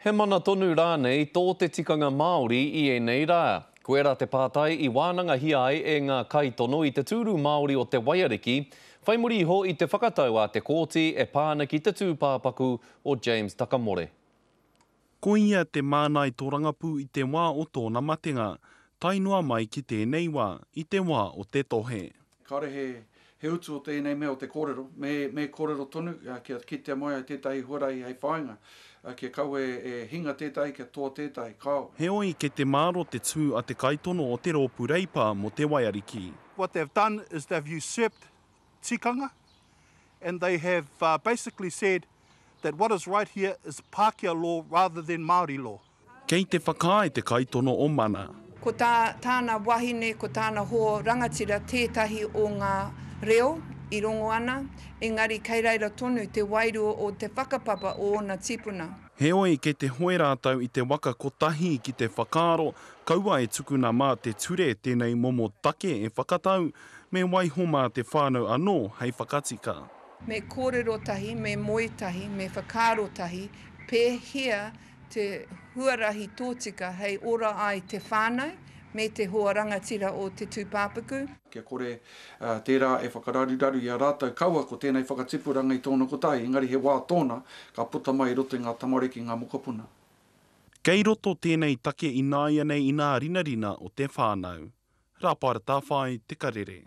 He mana tonu rānei tō te tikanga Māori i ēnei rā? Koirā te pātai i wānangahia ai e ngā kaitono i te tūru Māori o Te Waiariki, whai muri iho i te whakatau a te kōti e pā ana ki te tūpāpaku o James Takamore. Ko ia te mānai tōrangapū i te wā o tōna matenga, tae noa mai ki tēnei wā, i te wā o te tohe. Kāore he, he utu o tēnei mea o te kōrero, me, me kōrero tonu kia kitea mai ai tētahi huarahi hei whāinga, kia kaua e, e hinga tētahi, kia toa tētahi, kāo. Heoi, kei te māro te tū a te kaitono o te Rōpū Reipa mō Te Waiariki. What they've done is they've usurped tikanga and they have basically said that what is right here is Pākehā law rather than Māori law. Kei te whakaae te kaitono o Mana. Ko tā tāna wahine, ko tāna hoa rangatira tētahi o ngā reo i rongo ana, engari kei reira tonu te wairua o te whakapapa o ōna tīpuna. Heoi, kei te hoe rātou i te waka kotahi ki te whakaaro, kaua e tukuna mā te ture tēnei momo take e whakatau, me waiho mā te whānau anō hei whakatika. Me kōrero tahi, me moe tahi, me whakaaro tahi, pēhea te huarahi tōtika hei ora ai te whānau me te hoa rangatira o te tūpāpaku. Kia kore tērā e whakararuraru i a rātou, kaua ko tēnei whakatipuranga i tōna kotahi, engari he wā tōna ka puta mai i roto i ngā tamariki, ngā mokopuna. Kei roto tēnei take ināianei i nā rinarina o te whānau. Rāpaera Tāwhai, Te Karere.